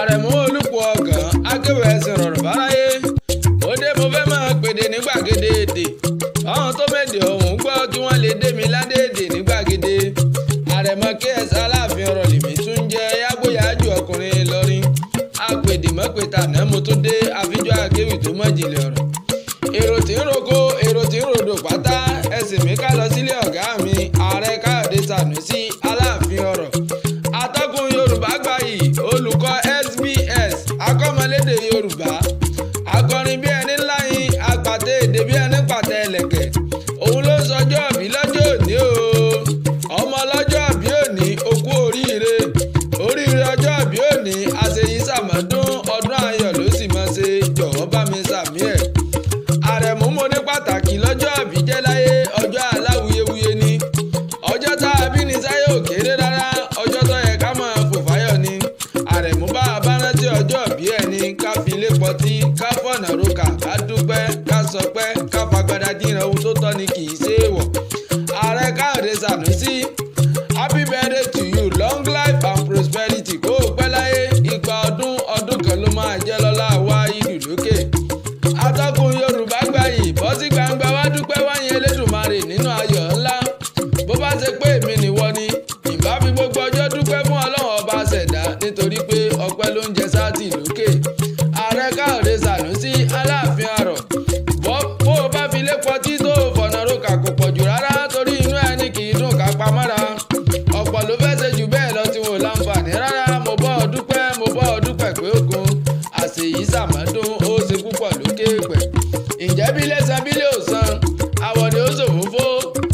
Àrẹ̀mú Olùpọ̀ Ọ̀gàn akéwì ẹ̀sìn rọ̀rọ̀ fáráyé. Mo dé, mo fẹ́ máa pèdè ní gbàgede èdè fáwọn tó mèdè ọ̀hún gbọ́ kí wọ́n lè dé mi ládé èdè ní gbàgede. Àrẹ̀mọ KS Aláàfin ọ̀rọ̀ lèmi tún jẹ́ yágbóyàájú ọkùnrin Ìlọrin. Apèdè mọ́pẹ́ta náà mo tún dé, àfijọ́ akéwì tó mọ̀ jìnlẹ̀ ọ̀rọ̀. Èrò tí ń roko, èrò tí ń rodò pátá, ẹ̀sìn mi ká lọ sílé ọ̀gá mi, Ààrẹ Káyọ̀dé Sànúsí Aláàfin ọ̀rọ̀. Atọ́kùn Yorùbá gbayì, olùkọ́ SBS, akọ́mọlédè Yorùbá, akọrin bí ẹni ńláyin, apàtẹ èdè bí ẹni pàtẹ ẹlẹ̀kẹ̀. Òun ló sọjọ́ òbí lọ́jọ́ òní o. Ọmọ ọlọ́jọ́ òbí òní, okú oríire. Oríire ọjọ́ òbí òní, àṣeyí sàmọ́dún, ọdún ayọ̀ ló sì máa ṣe, jọ̀wọ́ bá mi sàmí ẹ̀. Àrẹ̀mú, mo ní pàtàkì lọ́jọ́ òbí jẹ́ láyé, ọjọ́ aláwuyewuye ni. Ọjọ́ tá a bí ní sáyé ò kéré rárá, ọjọ́ tó yẹ ká máa fò fáyọ̀ ni. Àrẹ̀mú, bá a bá rántí ọjọ́ òbí ẹni, ká fi ilé pọtí, ká fọ̀nà roka, ká dúpẹ́, ká sọpẹ́, ká fagbada díran, ohun tó tọ́ ni, kì í ṣe é wọ̀. Ààrẹ Káyọ̀dé Sànúsí, happy birthday to you, long life and prosperity, kó o pẹ́ láyé. Ìgbà ọdún ọdún kan ló máa jẹ́ lọ́lá wá ìlú lókè. Atọ́kùn Yorùbá gbayì, bọ́ sí gbangba wá dúpẹ́ wáyé Elédùmarè nínú ayọ̀ ńlá. Bó bá ṣe pé èmi nìwọ ni, ìbá fi gbogbo ọjọ́ dúpẹ́ fún Ọlọ́run ọba ṣẹ̀dá, nítorí pé ọpẹ́ ló ń jẹ sáàtì lókè. Ààrẹ Káyọ̀dé Sànúsí Aláàfin àrọ̀, bó o bá fi lé pọtí tó o fọ̀nà roka, kò pọ̀ jù rárá, torí inú ẹni kì í dùn ká pamọ́ra. Ọ̀pọ̀ ló fẹ́ ṣe jù bẹ́ẹ̀ lọ tí wọn ò láǹfààní rárá. Mo bọ́ ọ dúpẹ́, mo bọ́ ọ dúpẹ́ pé ó kun àṣeyí sàmọ́dún, ó ṣe púpọ̀ lókè pẹ̀. Ǹjẹ́ bílẹ̀ san, bílẹ̀ ò san, àwọ̀dẹ ó ṣòfófó,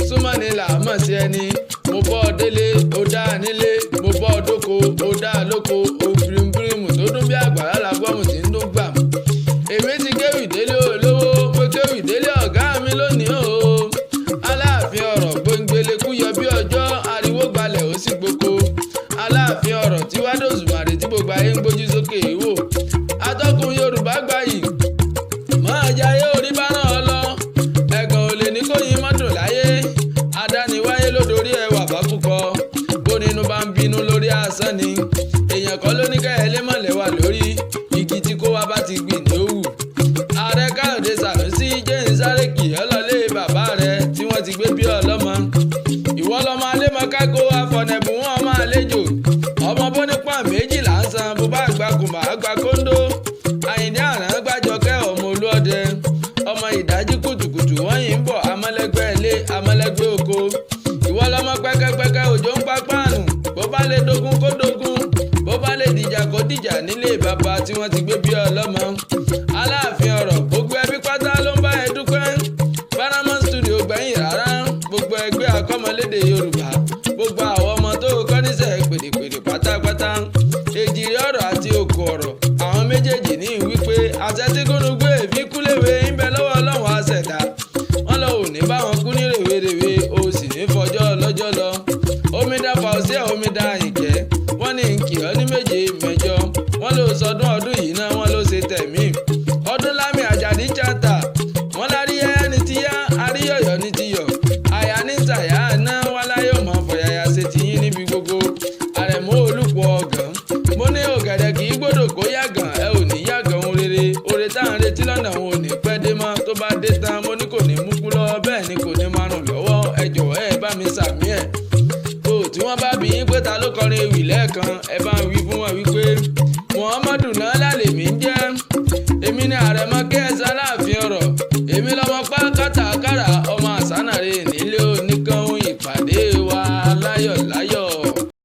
súnmọ́ ni là á mọ̀ sí ẹni. Mo bọ́ ọ délé, ó dá a nílé. Mo bọ́ ọ dóko, ó dá a lóko. Ó bírímù tó dún bí àgbàrá làgbọ́mù tí ń dún gbàm. Èmi ti kéwì délé olówó, mo kéwì délé ọ̀gá mi lónìí o. Aláàfin ọ̀rọ̀ gbóngbélékú yọ bí ọjọ́, ariwo gbalẹ̀ ó sì gboko. Aláàfin ọ̀rọ̀ tí wàá dòṣùmàrè tí gbogbo ayé ń gbójú sókè wò. Atọ́kùn Yorùbá gbayì, máa jayé orí bá ràn ọ́ lọ. Ẹ̀gàn ò lè ní kó yin mọ́tò láyé. Adániwáyé ló dorí ẹwà bákúkọ. Bó nínú bá ń bínú lórí asán ni, èèyàn kan ló ní kẹ́hẹ́ mọ̀lẹ́ wà lórí igi tí kó wá bá ti gbìn ní òwú. Ààrẹ Káyọ̀dé Sànúsí, jẹ́ ń sáré kì ọ́ lọlé bàbá rẹ̀ tí wọ́n ti gbé bí ọlọ́mọ. Ìwọ lọmọ alẹ́mọ̀kákó afọ̀nẹ̀bùn wọn, ọmọ àlejò, ọmọ bónípọ̀n méjìlá ń san, bó bá gba kùmà gba kóńdó. Àyìndé àrán gbàjọkẹ́, ọmọ olúọdẹ, ọmọ ìdájí kùtùkùtù wọ́n yìí ń bọ̀, amọ́lẹ́gbẹ́ ilé, amọ́lẹ́gbẹ́ oko. Ìwọ lọmọ pẹ́kẹ́pẹ́kẹ́ òjò ń pa páànù. Bó bá lè dogun kó dogun, bó bá lè dìjà kó dìjà, nílé bàbá tí wọ́n ti gbé bí ọlọ́mọ. Aláàfin ọ̀rọ̀, gbogbo ẹbí pátá ló ń bá ẹ dúpẹ́. Paramount Studio gbẹ̀yìn rárá, gbogbo ẹgbẹ́ akọ́mọlédè Yorùbá, gbogbo àwọn ọmọ tó kọ́ níṣẹ́ pèdèpèdè pátápátá, èjìrí ọ̀rọ̀ àti òkú ọ̀rọ̀, àwọn méjèèjì ní wípé àṣẹ tí gúnugún èéfín kúléwé ń bẹ lọ́wọ́ Ọlọ́run àṣẹ̀dá. Wọn lọ ò ní bá wọn kú ní rèwerèwe, o sì ní fọjọ́ lọ́jọ́ lọ. Omidan Fausia, omidan Àyìnkẹ́, wọ́n ní nkì ọ́ ní méje mẹ́jọ. Wọ́n ló sọdún ọdún yìí náà, wọ́n ló ṣe tẹ̀mí. Ọdúnlámì Àjàdí chata, wọ́n láríyá ní tíyá, àríyọ̀yọ̀ ní tiyọ̀, àyà ní sàyà náà wọ́n láyé ò mọ̀ fọ̀yàyà ṣe tiyín níbi gbogbo. Àrẹ̀mú Olùpọ̀ Ọ̀gàn, mo ní ògẹ̀dẹ̀ kì í gbọ́dọ̀ kó yàgàn, ẹ ò ní yàgàn ohun rere. Oore tá à ń retí lọ́nà òun ò ní pẹ́ dé mọ́. Tó bá dé tán, mo ní kò ní mú kú lọ́wọ́, bẹ́ẹ̀ ni kò ní márùn lọ́wọ́. Ẹ jọ̀wọ́, ẹ bá mi sàmí ẹ̀ tó. Tí wọ́n bá bí yín pé ta ló kọrin ewì lẹ́ẹ̀kan, ẹ bá ń wí fún wọn wípé Muhammadu náà lálẹ́ mi ń jẹ́. Èmi ni Àrẹ̀mọ KS Aláàfin ọ̀rọ̀. Èmi lọ́mọ.